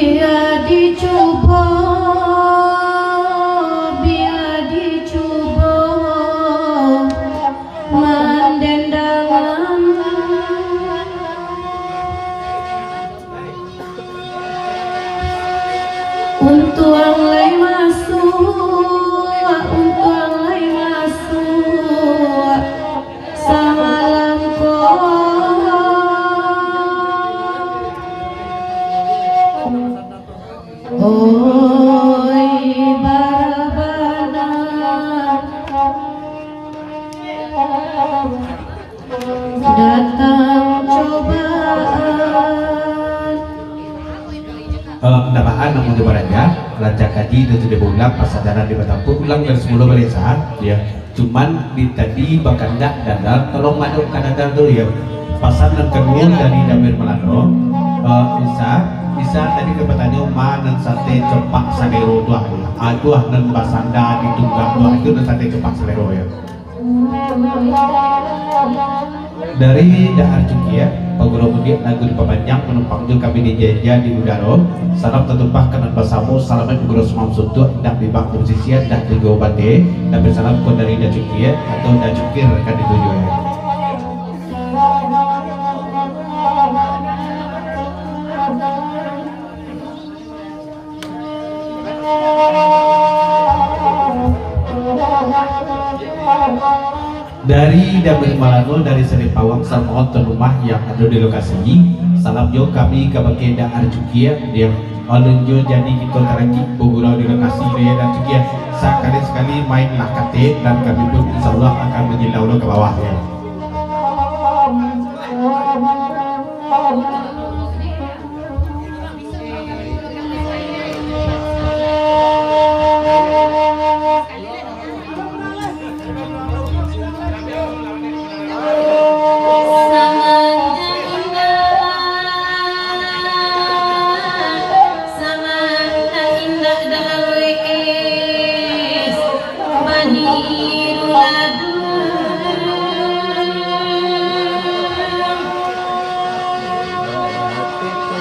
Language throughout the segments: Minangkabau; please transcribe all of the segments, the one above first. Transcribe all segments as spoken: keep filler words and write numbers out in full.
Bia dicubo, bia dicubo mandandangan. Untuang lai masuak, untuang lai masuak samalam ko. Oi, bara bana datang cobaan. Eh, ndak baa, namuah jo baraja, rancak kaji itu sudah baulang, pasadaran di batampuak, ulang dari samulo baliak sa, ya. Cuman di tadi bakandak dadar, tolong madok ka dadar tu, ya. Pasan nan kaduo dari Damir Malano, eh, Isa, Isa tadi ka batanyo, ma nan sate copak salero tu, ah, ya. Ah, tu ah nan basanda di tunggang tu, ah, itu nan sate copak salero, ya. Dari Dahar Cukia, pagurau mudiak lagu dipapanjang, manumpang jo kami dijajah di udaro. Salam tatumpah ka nan basamo, salamaik pagurau sumam suntuak, indak bibak di basisiah, indak juo bateh, tapi salam ko dari Dahar Cukia atau Dahar Cukir ka dituju. Dari Damir Malano, dari Sari Pawang, samohon tuan rumah yang ado di lokasi, salam jo kami kabake Dahar Cukia, ya. Alun jo jadi kito tarakik bagurau di lokasi, ya, Dahar Cukia. Sakali-sakali mainlah katek, dan kami pun insya Allah akan manyilau lo ka bawah, ya.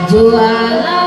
Jualan